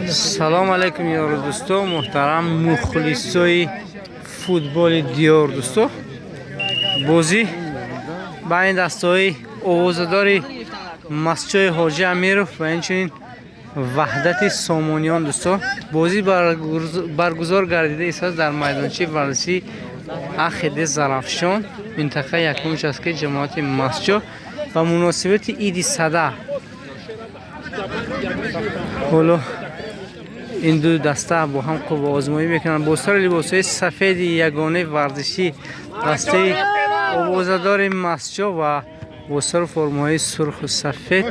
Салом алейкум, ёру дӯсто, муҳтарам мухлисои футболи диёр, дӯсто. Бозӣ байни дастаҳои овозадори Мастчои Ҳоҷи Амиров ва инчунин Ваҳдати Сомониён, дӯсто. Бозӣ баргузор гардида истодааст дар майдончаи варзишии Ахеде Зарафшон, минтақаи якум участка и ҷамоати Мастчо, ба муносибати Иди Сада. Ҳоло ин ду даста бо ҳам қувваозмоӣ мекунанд. Бо сари либосҳои сафеди ягонаи варзишӣ дастаи овозадори Мастчо ва бо сару формаҳои сурху сафед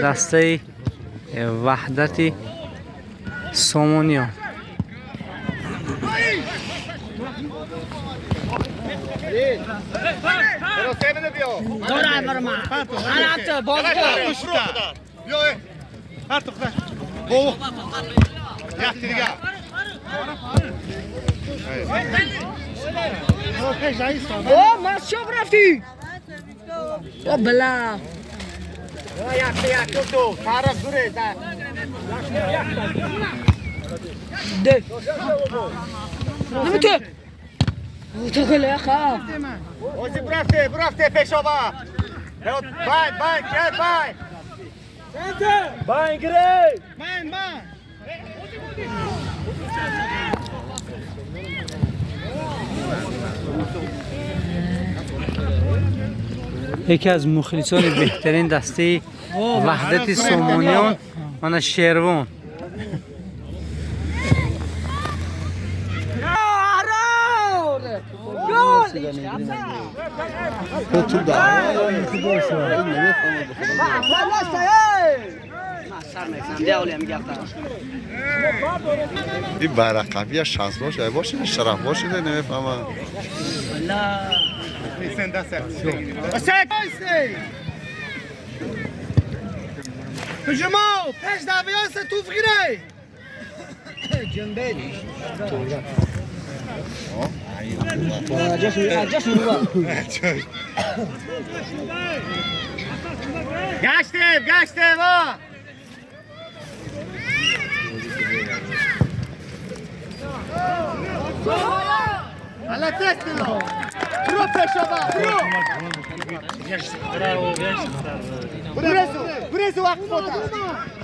дастаи Ваҳдати Сомониён. О, Мастчо рафтӣ! О, бла! Де. Намите. Утакалаха. Ози бурафте, бурафте пешова. Бай, бай, кер бай. Бай, грей. Бай, бай. Яке аз мухлисони беҳтарин дастаи Ваҳдати Сомониён мана Шервон. این برقبی شانس باشه باشه شرف باشه نمیفهمم. Jumal, pés da avança, tu virei. Gaste, gaste, va. Alla testa no. Bro peshova, bro. Brezu, brezu waqt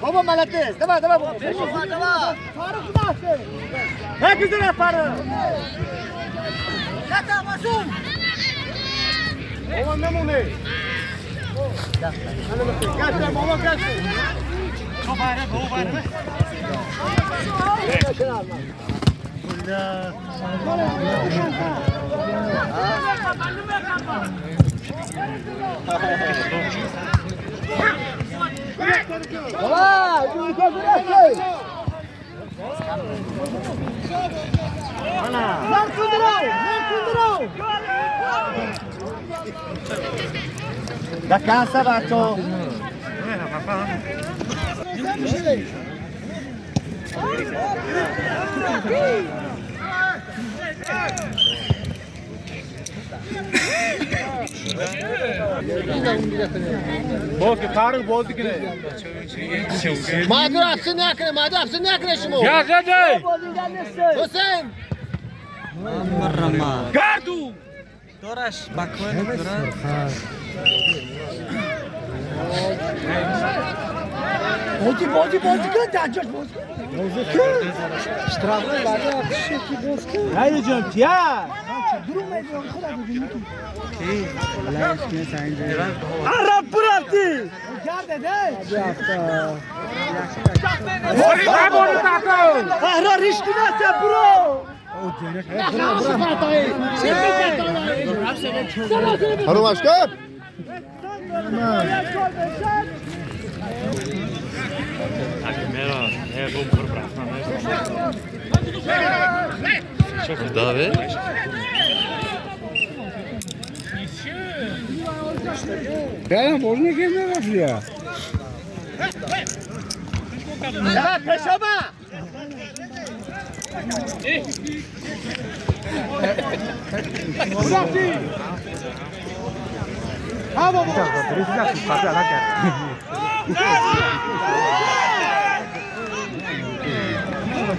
بابا ملتس دابا دابا بابا دابا فاروق دافع هكذا فاروق لا تماسون هو نموني انا بابا كاسو Da casa بچه باز که فرق بازی کنه مادر افسون نکنه مادر افسون نکنه شما حسین گردو دارش بکوه داره بازی بازی بازی کن دجاج بازی کن بازی کن اشتراک بعد شکی باز کن هیدو جان کیا دروغ میگم خدا ببینی کی عرب برفتی کرده ده اهرا ریشکی نسه برو هرو مشکب David? Ben можно кем не. Пешова!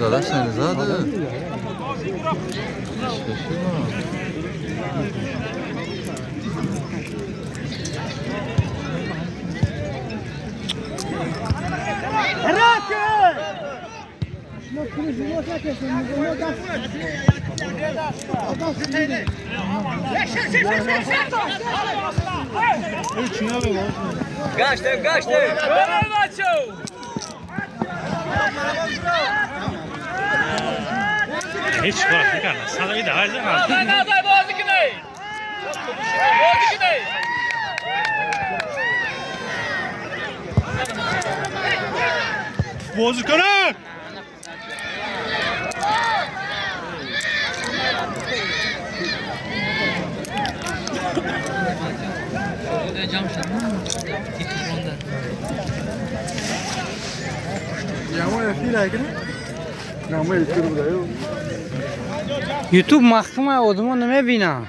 Дадаш Шанизаде. Шашима. Гаштем, гаштем! Ҳеҷ кор накардам. Садои давай зад. Давай, бозӣ кунӣ! Бозӣ кунӣ! Бозӣ кунӣ! Ютуб маҳкама одамо намебинам.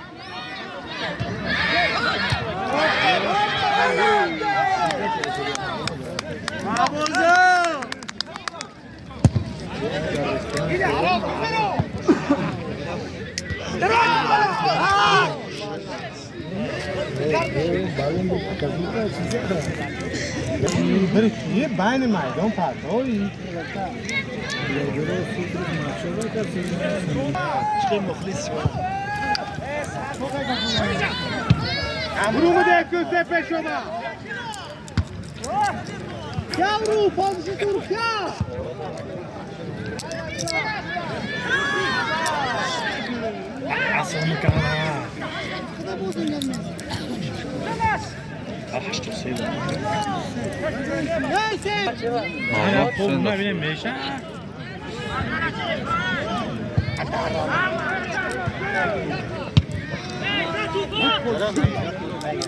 Байни майдон партои.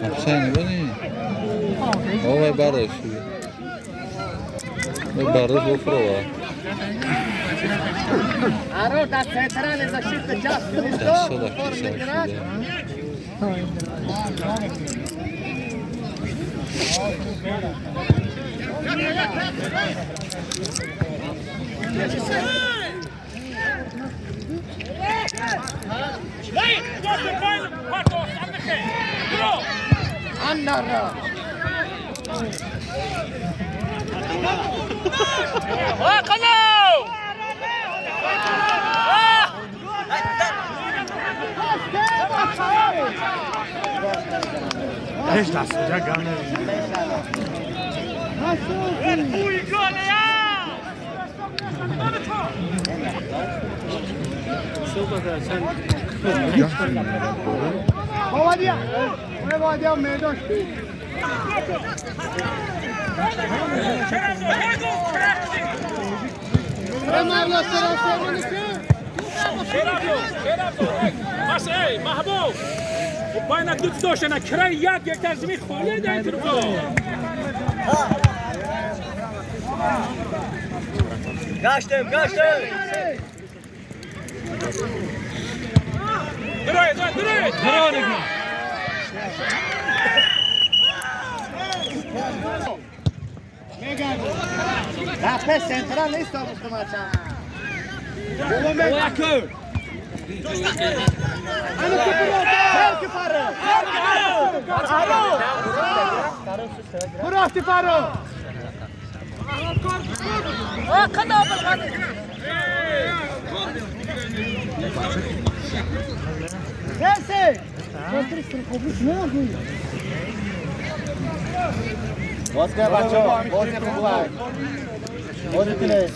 Ҳусайн бини. Овай бардошт. Бардошт бофрова. محبوب باید دوست داشتن کرای یک گکتر زمین خالی در این طرفا. گشتم گشتم. درای درای درای درای نگاه. رفته سنترال نیست تا مچم. باز کنه بچه ها، بازی خوب بازی کنه.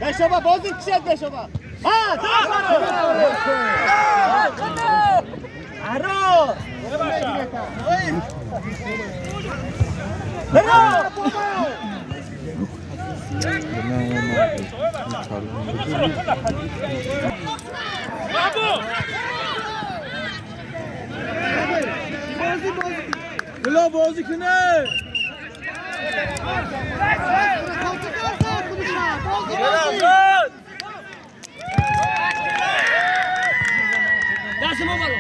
بشابا بازی کشید بشابا. ها عرو بازی بازی بلا بازی کنه. دست ما برو.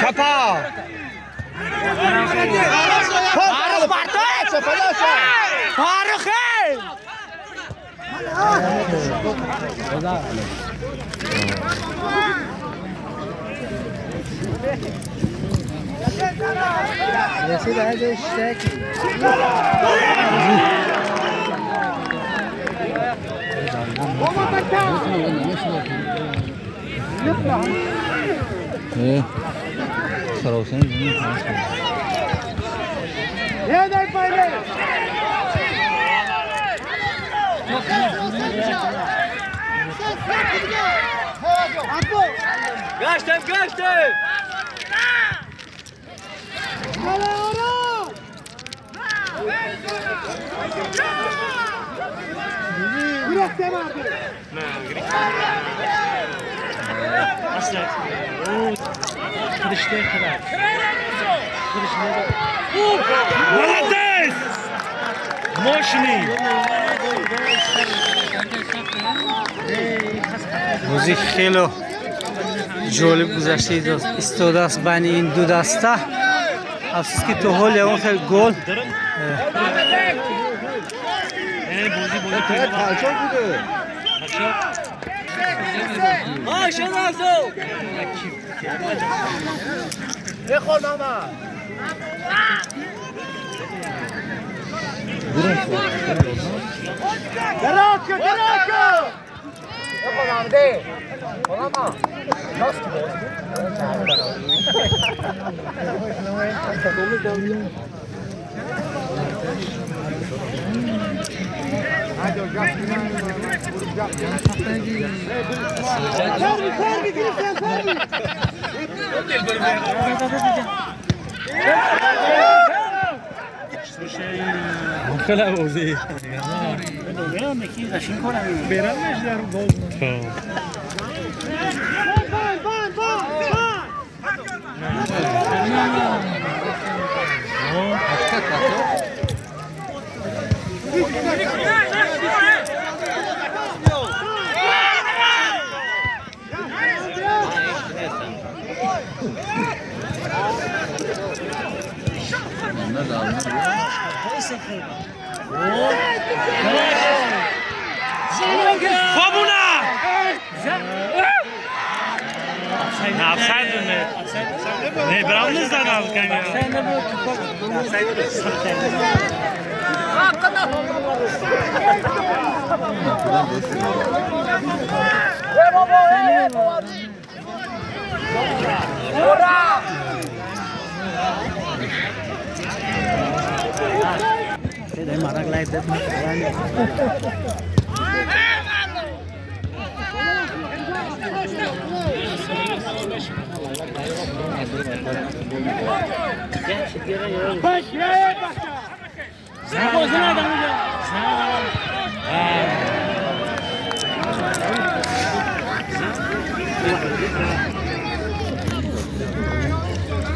شپا گشتم گشتم. Молодец! Мощный! бозӣ хело ҷолиб гузашта истодааст байни ин ду даста. Афсӯс ки то ҳол ягон хел гол Ne, brauchen dann auch keine.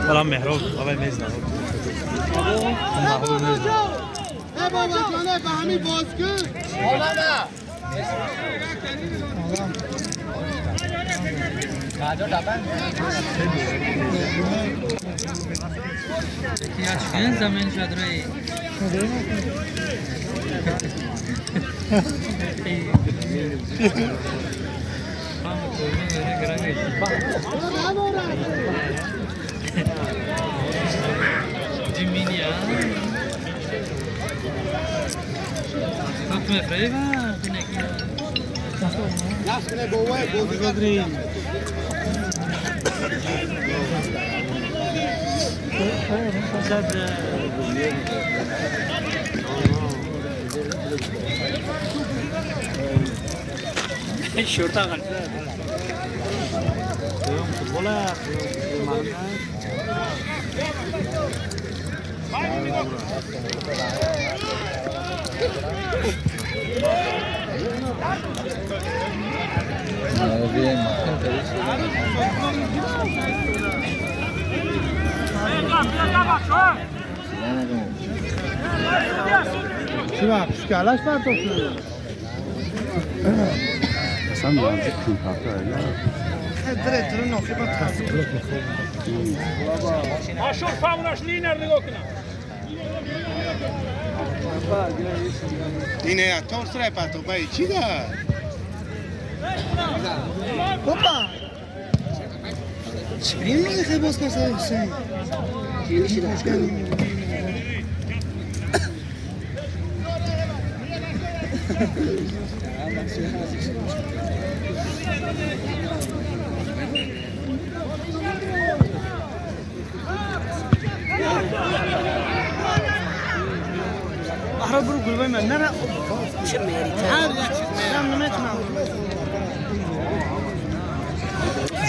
Falan Mehrab, aber میزنم. بابا جانه به همین باز کن.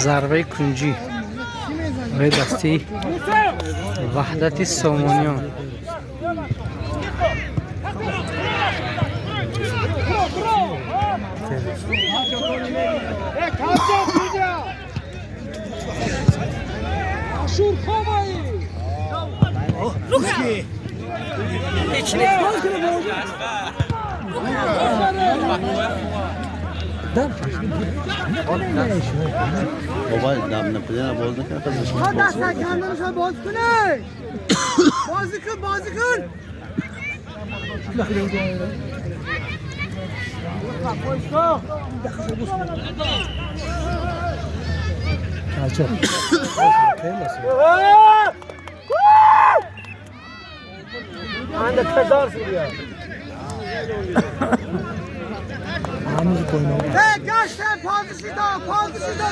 Зарбаи кунҷӣ барои дастаи Ваҳдати Сомониён. بابا دم نپدینا باز نکنه پس ها دست کندنش باز کنه. بازی کن بازی کن.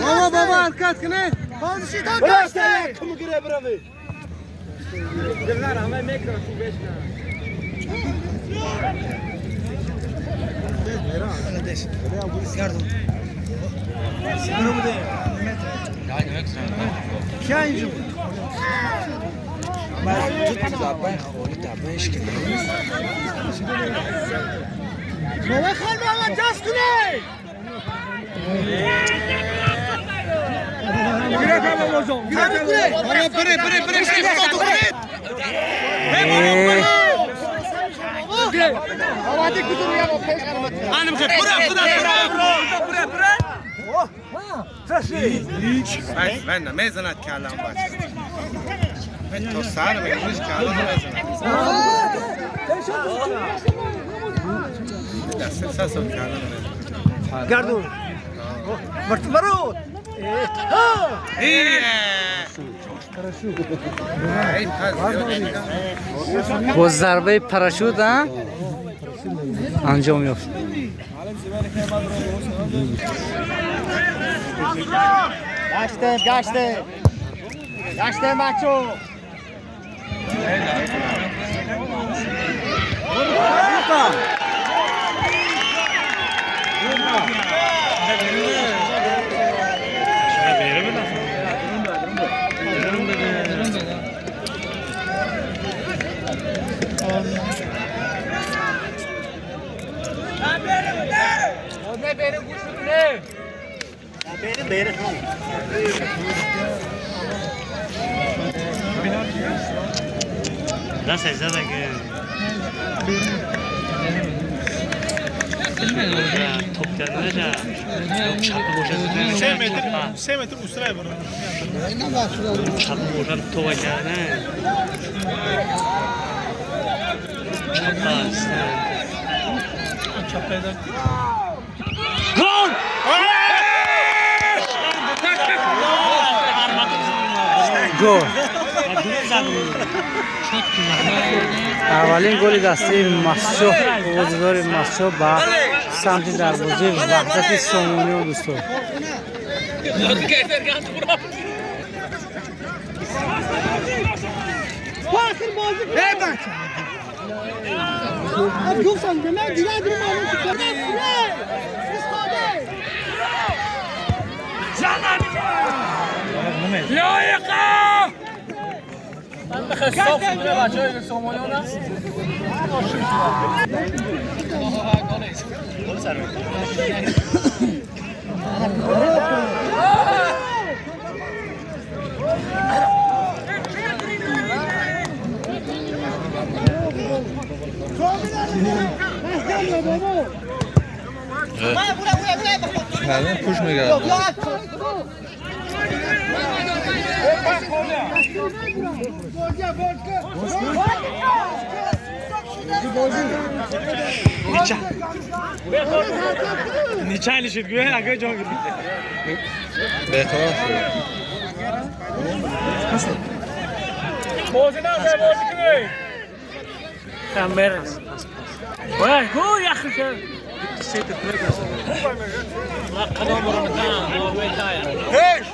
بابا بابا حرکت کنه. پازشی تا گشته. کم گیره براوی. بابا خان بابا دست کنه. گردون برو. با ضربه پاراشوت انجام یافت. گشته گشته گشته بچو. Топ карданаша. Чап бошад. 3 метр, 3 метр устраи барад. Чап бошад това кардан. Чап аст. Чап пайда. Гол! Гол. Аввалин голи дастаи Мастчоҳ, овозадори Мастчоҳ ба самти дарвозаи Ваҳдати Сомониён, дӯстон. لایقه! من بخواه صاف کنه بچه های سومالیان هست. پوش میگردم. نیچه نشید گوه اگه جان گرفت. بهتر شد. بازی نه بازی کنی. کمر. وای گو یخ کرد. قدم برو هیچ.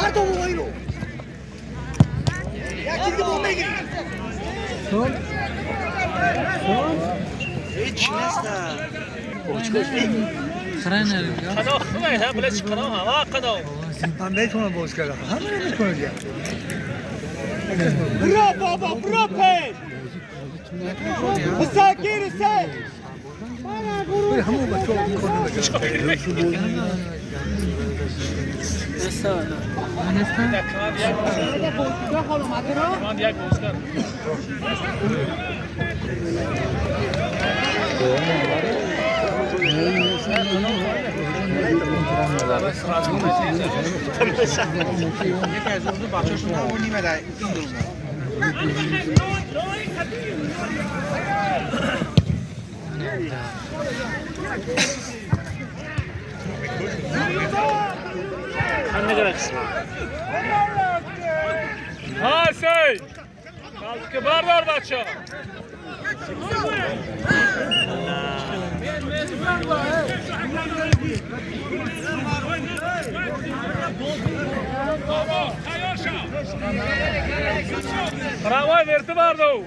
هر دو موبایل رو یکی دیگه با میگیری. هیچ نیست. قدم خوبه ها بلش قدم ها قدم. من میتونم باز کردم. همه میتونم دیگه. برو بابا برو پی. مساکین سه. همون بچه‌ها ها سی که بردار بچه روای ورته بردو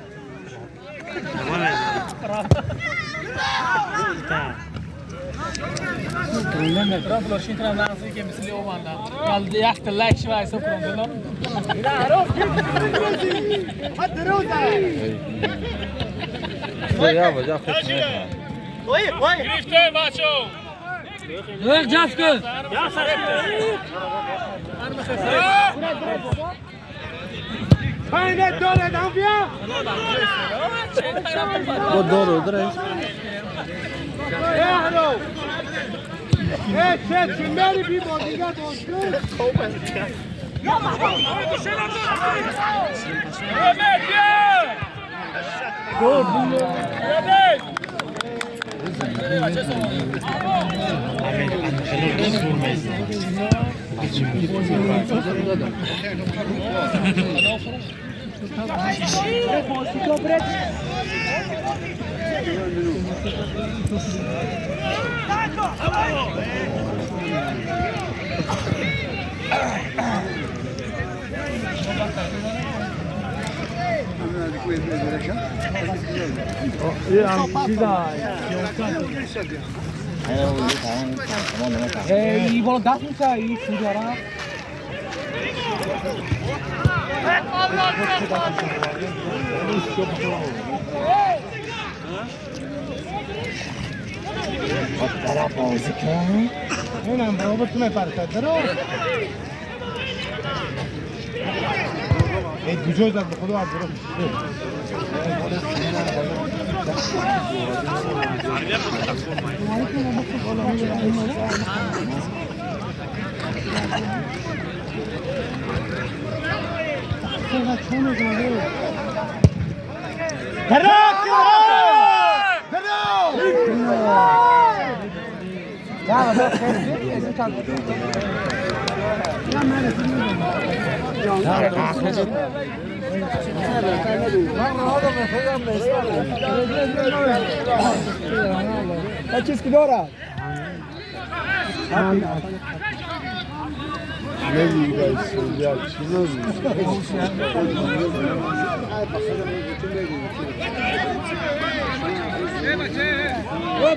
بازی کن اونم برابر تو میپرتد درو ای دو زد به خدا از برو. چیز که دارد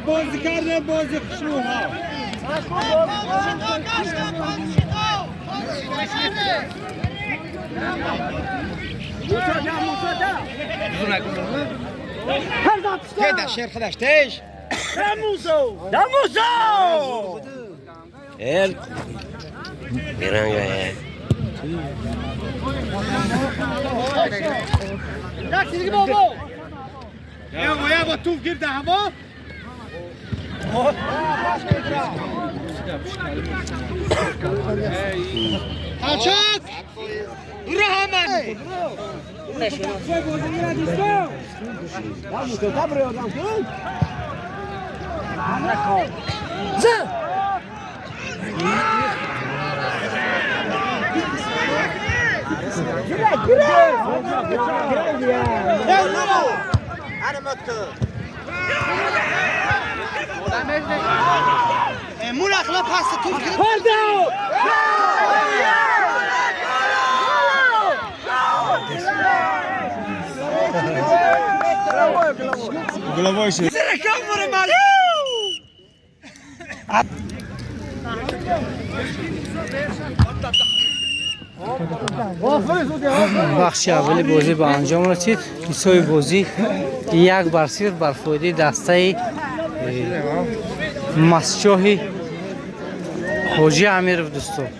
بازی کرده بازی خوشروها. شیر خودش تیش دموزو دموزو ال میرنگه یک بابا یا با توپ گیر ده هوا. حرکت رحمت Бахши аввали бозӣ ба анҷом расид. Ҳисоби бозӣ 1-0 бар фоидаи дастаи Мастчоҳи Ҳоҷи Амиров дӯстон.